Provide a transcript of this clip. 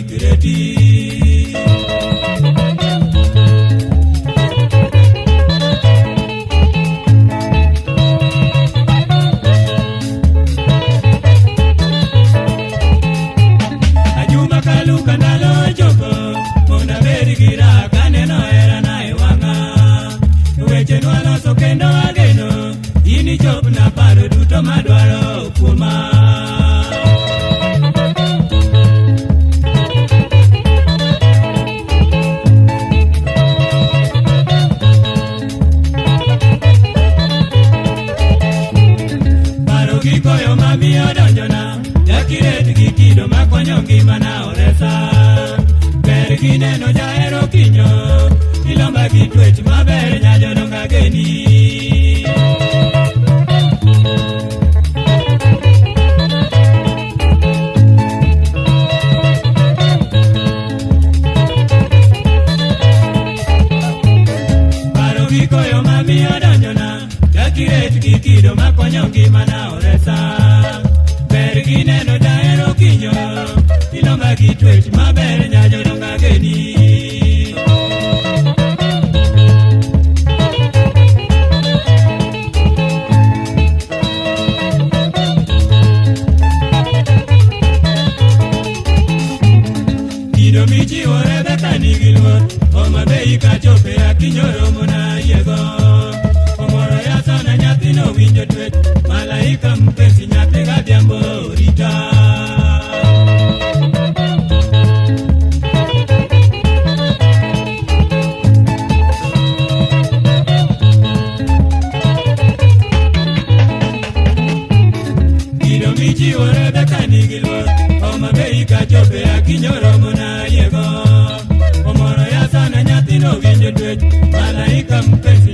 kireti. Ajuma kaluka ndalo chopo mondo abed gi raha kaneno herana e wang'a. Weche nwaloso kendo ageno in ichopna paro duto madwaro kuoma. Paro gi koyo mamiyo donjona, jakiret gi kido makonyo ngimana oresa. Ber gi neno jahero kinyo, ilomba gi twech maber nyajodongo ageni. Paro gi koyo mamiyo donjona, jakiret gi kido makonyo ngimana oresa. Ber gi neno jahero kinyo, ilomba gi twech maber nyajodongo ageni. Kido michiwo Rebeka nigi luor, Homa Bay kachope akinyo romona yiego. Omoro ya sana nyathino winjo twech, malaika mpenzi nyathi gadhiambo rita. Kido michiwo Rebeka nigi luor, Homa Bay kachope akinyo romona yiego. Omoro ya sana nyathino winjo twech, malaika mpenzi